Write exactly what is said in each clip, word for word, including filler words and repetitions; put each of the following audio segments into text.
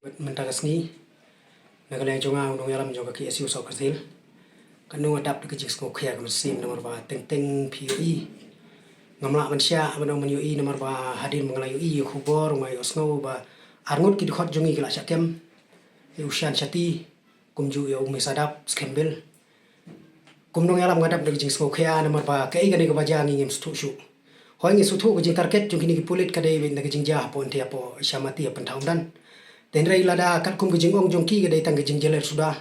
Mynta ka sngi na ka liang jong nga u nongïalam jong ka KSU South Khasi Hills, ka nongdap da ka jingsngewkhia ka mynsiem namar ba teng teng phi ïohi. Ngam lah ban shah ban ong ban ïohi namar ba hadien ba nga la ïohi ïa khubor nga ïohsngew ba arngut ki dkhot jong ngi ki la shah kem, ïa u Shan Shati, kumjuh ïa u Misadap Skembil. Kum nongïalam nga dap da ka jingsngewkhia namar ba kaei kane kaba jia ngi ngim sngewthuh shuh. Hooid ngi sngewthuh ka jingtarget jong kine ki pulit ka dei beit na ka jingjia hapoh Nti hapoh Shamati ha Pynthau Umdan. Te hynrei lada katkum ka jingong jong ki ka dei tang ka jingjia ler suda.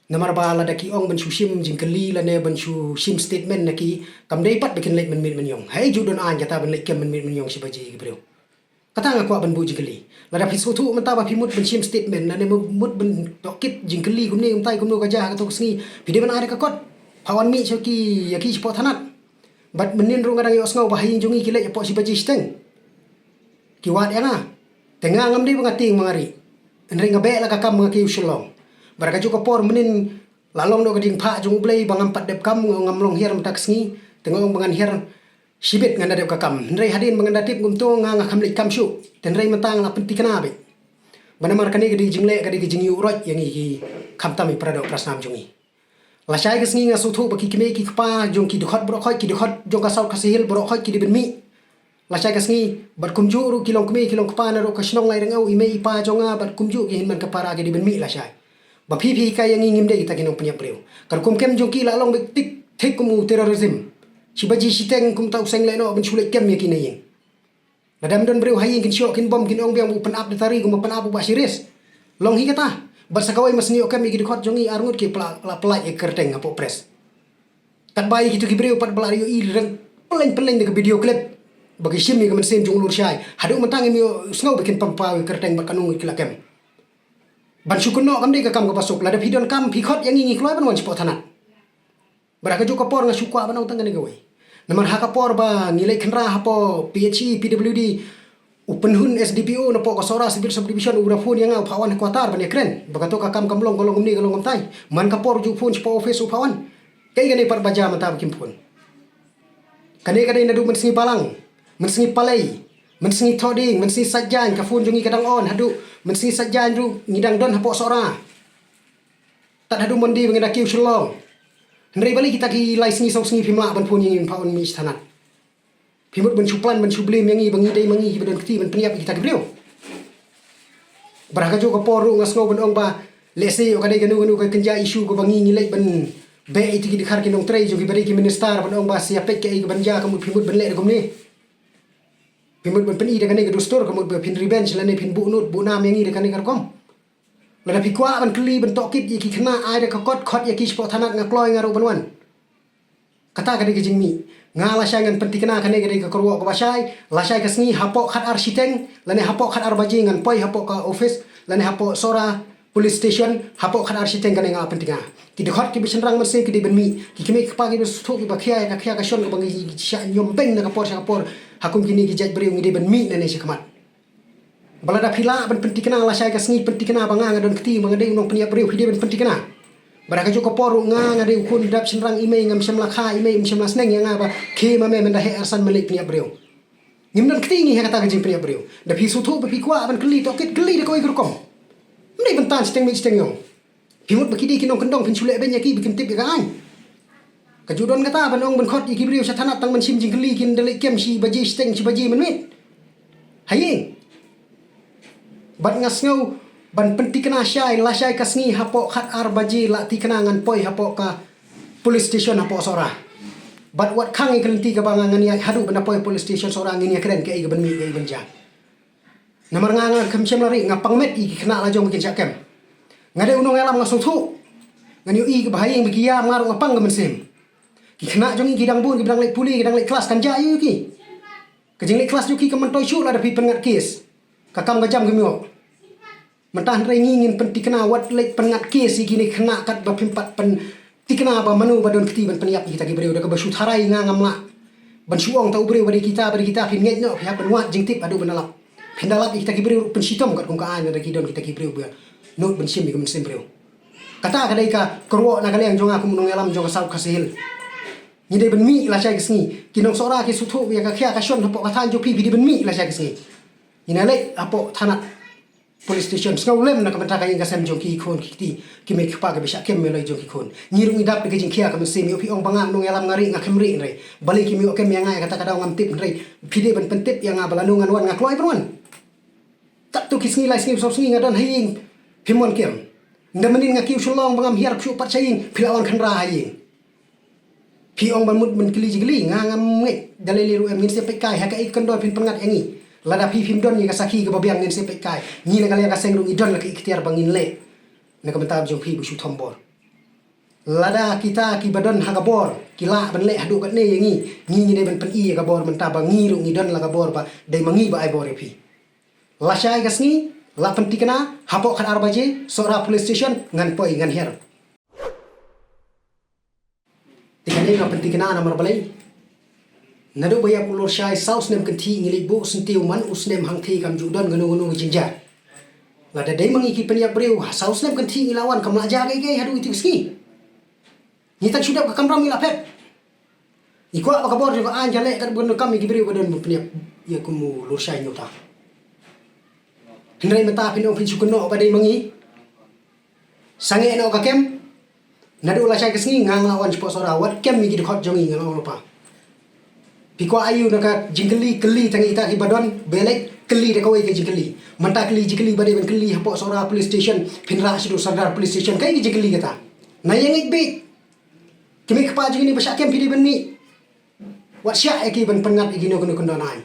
Namar ba lada ki ong ban shu shim jingkylli lane ban shu shim statement na ki, kam dei pat ba kin leit mynmiet mynïong. Hei ju don aiñ kata ban leit kem mynmiet mynïong shi baje ïa ki briew. Kata nga kwah ban buh jingkylli. Lada phi sngewthuh mynta ba phi mut ban shim statement lane mut ban tohkit jingkylli kumne kumtai kumno ka jia ha kato ka sngi, phi dei ban ai da ka kot. Pha wan mih sha ki, ïa ki shapoh thanat. Bad mynnin ruh nga dang ïohsngew ba ha ïing jong ngi ki leit hapoh shi baje shiteng. Ki wad ïa nga. Te nga ngam dei ba nga tieng ba nga rieh. Hynrei nga beh la ka kam ba nga kiew Shillong. Bad ha kajuh ka por mynnin la long noh ka diengphah jong U Blei ba ngam pat dep kam, ngam long hiar mynta ka sngi. Te nga ong ba ngan hiar shibit, ngan da dep ka kam. Hynrei hadien ba ngan da tip kumto nga, nga kham leit kam shuh. Te hynrei mynta nga la pynthikna beit. Ba namar kane ka dei jingleh, ka dei ka jingïuh roit ïa ngi ki, khamtam ïa i para doh para snam jong ngi. Lashai ka sngi nga sngewthuh ba ki kmie ki kpa jong ki dkhot baroh khoit, ki dkhot jong ka South Khasi Hills baroh khoit ki dei ban mih lashai ka sngi. Bad kumjuh ruh ki longkmie ki longkpa na ruh ka shnong Lairyngew, i mei i pa jong nga bad kumjuh ki hynmen ka para ki dei ban mih lashai. Ba phi phi hikai ïa ngi ngim dei kita ki nongpynïap briew. Ka rukom kem jong ki la long beit thik thik kum u terrorism. Shi baje shiteng kumta u seng lehnoh ban shu leit kem ïa ki na ïing. Lada ym don briew ha ïing kin shoh kin bom kin ong biang u pynap da tari kumba pynap u Bah Shiris. Long hi kata. Bad sa kawei ma sngewthuh kem ïa ki dkhot jong ngi arngut ki pla-, la pynlait ïa ka kyrteng hapoh press. Katba ïa kito ki briew pat ba la ïohi reng pyllein pyllein da ka video clip ba ki shim ïa ka mynsiem jong u Lurshai. Haduh mynta ngim ïohsngew ba kin pynpaw ïa ka kyrteng bad katno ngut ki la kem. Ban shu kynnoh kam dei ka kam kaba suk. Lada phi don kam phi khot ïa ngi, ngi kloi ban wan shapoh thanat. Bad ha kajuh ka por nga shu kwah ban ong tang kane kawei. Namar ha ka por ba ngi leit khynra hapoh PHE PWD, u pynhun SDPO napoh ka Sohra Civil Subdivision u da phone ïa nga u phah wan ha quarter ban ïakren ba kato ka kam kam long, ka long kumne ka long kumtai. Man ka por ju phone shapoh office u phah wan. Kaei kane pat ba jia mynta ba kim phone. Kane ka dei naduh mynsngi Balang, mynsngi Palei, mynsngi Thohdieng, mynsngi Saitjaiñ ka phone jong ngi ka dang on haduh mynsngi Saitjaiñ ruh ngi dang don hapoh Sohra. Tad haduh Monday ba ngi da kiew Shillong. Hynrei balei kita ki lai sngi saw sngi phim lah ban phone ïa ngi ban phah wan mih sha thanat. Phi mut ban shu plan ban shu blame ïa ngi ba ngi dei ma ngi kiba don kti ban pynïap ïa kita ki briew. Bad ha kajuh ka por ruh nga sngew ban ong ba lehse ïoh ka dei kano kano ka kynja issue kaba ngi ngi leit ban beh ïa ki dkhar ki nongtrei jong kiba dei ki minister ban ong ba sia peit kaei kaban jia, ka mut phi mut ban leh da kumne. Phi mut ban pyni da kane ka dustur, ka mut ba phin revenge lane phin buh nud buh nam ïa ngi da kane ka rukom. Lada phi kwah ban kylli ban tohkit ïa ki khynnah, ai da ka kot, khot ïa ki shapoh thanat, nga kloi nga ruh ban wan. Kata ka dei ka jingmih. Nga lashai ngan pynthikna, kane ka dei ka kyrwoh kaba shai. Lashai ka sngi hapoh khatar shiteng lane hapoh khatar baje ngan poi hapoh ka office lane hapoh Sohra Police Station hapoh khatar shiteng, kane nga pynthikna. Ki dkhot kiba shynrang mynsiem ki dei ban mih. Ki kmie ki kpa kiba sngewthuh kiba khia ïa ka khia ka shon kaba ngi shah ñiom beiñ na ka por sha ka por ha kum kine ki jait briew, ngi dei ban mih nangne shakhmat. Ba lada phi lah ban pynthikna lashai ka sngi, pynthikna ba nga nga don kti ba nga dei u nongpynïap briew, phi dei ban pynthikna. Bad ha kajuh ka por ruh nga nga dei u khun dap shynrang, i mei ngam shym la kha, i mei um shym la sneng ïa nga ba khie ma me mynta heh arsan me leit pynïap briew. Ngim don kti ngi ha kata ka jingpynïap briew. Da phi sngewthuh ba phi kwah ban kylli tohkit, kylli da kawei ka rukom. Ym dei ban tan shiteng miet shiteng ïong. Phi mut ba ki dei ki nongkyndong phin shu leh beiñ ïa ki ba kim tip ïa ka aiñ. Ka ju don kata ban ong ban khot ïa ki briew sha thanat tang ban shim jingkylli, kin da leit kem shi baje shiteng shi baje mynmiet ha ïing. Bad nga sngew ban pynthikna shai, lashai ka sngi hapoh khatar baje la thikna ngan poi hapoh ka police station hapoh Sohra. Bad wat khang ïa ka lynti kaba nga ngan ïaid haduh ban da poi police station Sohra, ngin ïakren kaei kaban mih kaei ban jia. Namar nga nga kham shem la ri, nga pang met ïa ki khynnah la jong ba kin shah kem. Nga dei u nongïalam nga sngewthuh. Ngan ïohi kiba ha ïing ba ki ïam, nga ruh nga pang ka mynsiem. Ki khynnah jong ngi ki dang bun, ki dang leit pule, ki dang leit klas, kan jia ïa ki. Ka jingleit klas jong ki kam myntoi shuh lada phi pynngat case. Ka kam ka jam kim ïoh. Mynta hynrei ngi ngin pynthikna, wat leit pynngat case ïa kine khynnah katba phim pat pyn thikna ba mano ba don kti ban pynïap ïa kita ki briew, da kaba shu tharai nga ngam lah ban shu ong ta u briew ba dei kita ba dei kita, phin ngeit noh, phi hap ban wad jingtip haduh ban da lap. Phin da lap ïa kita ki briew ruh pynshitom katkum ka aiñ lada ki don kita ki briew ba nud ban shim ïa ka mynsiem briew. Kata ka dei ka kyrwoh na ka liang jong nga kum u nongïalam jong ka South Khasi Hills. Ngi dei ban mih lashai ka sngi. Ki nong Sohra ki sngewthuh ïa ka khia ka shon hapoh ka thaiñ jong phi, phi dei ban mih lashai ka sngi. Ngin ïa leit hapoh thanat. Police station, sngewlem na ka bynta ka ïing ka sem jong ki khun ki kti, ki mei ki kpa kiba shah kem ïa la jong ki khun. Ngi ruh ngi dap da ka jingkhia ka mynsiem, ïoh phi ong ba nga nongïalam nga rieh nga khem rieh hynrei balei kim ïoh kem ïa nga ïa kata ka daw ngam tip hynrei phi dei ban pyntip ïa nga ba lano ngan wan nga kloi ban wan. Katto ki sngi lai sngi saw sngi nga don ha ïing phim wan kem. Ynda mynnin nga kiew shu long ba ngam hiar shu pat sha ïing phi la wan khynra ha ïing. Phi ong ban mut ban kylli jingkylli, nga ngam ngeit, da lei lei ruh em, ngin sa peit kai ha kaei ka kyndon phin pynngat ïa ngi. Lada phi phim don ïa ka sakhi kaba biang ngin sa peit kai. Ngi na ka liang ka seng ruh ngi don la ka iktiar ba ngin leh na ka bynta jong phi ba shu thombor. Lada kita kiba don ha ka bor ki lah ban leh haduh katne ïa ngi, ngi ngi dei ban pyni ïa ka bor mynta ba ngi ruh ngi don la ka bor ba dei ma ngi ba ai bor ïa phi. Lashai ka sngi la pynthikna hapoh khatar baje Sohra Police Station ngan poi ngan hiar. Te kane nga pynthikna namar balei? Naduh ba ïap u Lorshai saw snem kynthih ngi leit buh syntiew man u snem hangthie kam ju don kano kano ka jingjia. Lada dei ma ngi ki pynïap briew ha saw snem kynthih ngi la wan kam la jia kaei kaei haduh ïa tu ka sngi. Ngi tang shu dep ka kamram ngi la phet. Ngi kwah ba ka bor jong ka aiñ ka leh katba donkam ïa ki briew ba don ban pynïap ïa kum u Lorshai Hynñiewta. Hynrei mynta phin ong phin shu kynnoh ba dei ma ngi. Sangeh noh ka kem. Naduh lashai ka sngi nga nga la wan shapoh Sohra wat kem ïa ki dkhot jong ngi nga la ong lypa. Phi kwah aïu na ka jingkylli, kylli tang ïa kita kiba don ba leit, kylli da kawei ka jingkylli. Mynta kylli jingkylli ba dei ban kylli hapoh Sohra Police Station, phin rah shaduh Sordar Police Station, kaei ka jingkylli kata? Na ïa ngeit beit. Ki mei kpa jong ngi ba shah kem phi dei ban mih. Wat shah ïa ki ban pynngat ïa kino kino kyndon aiñ.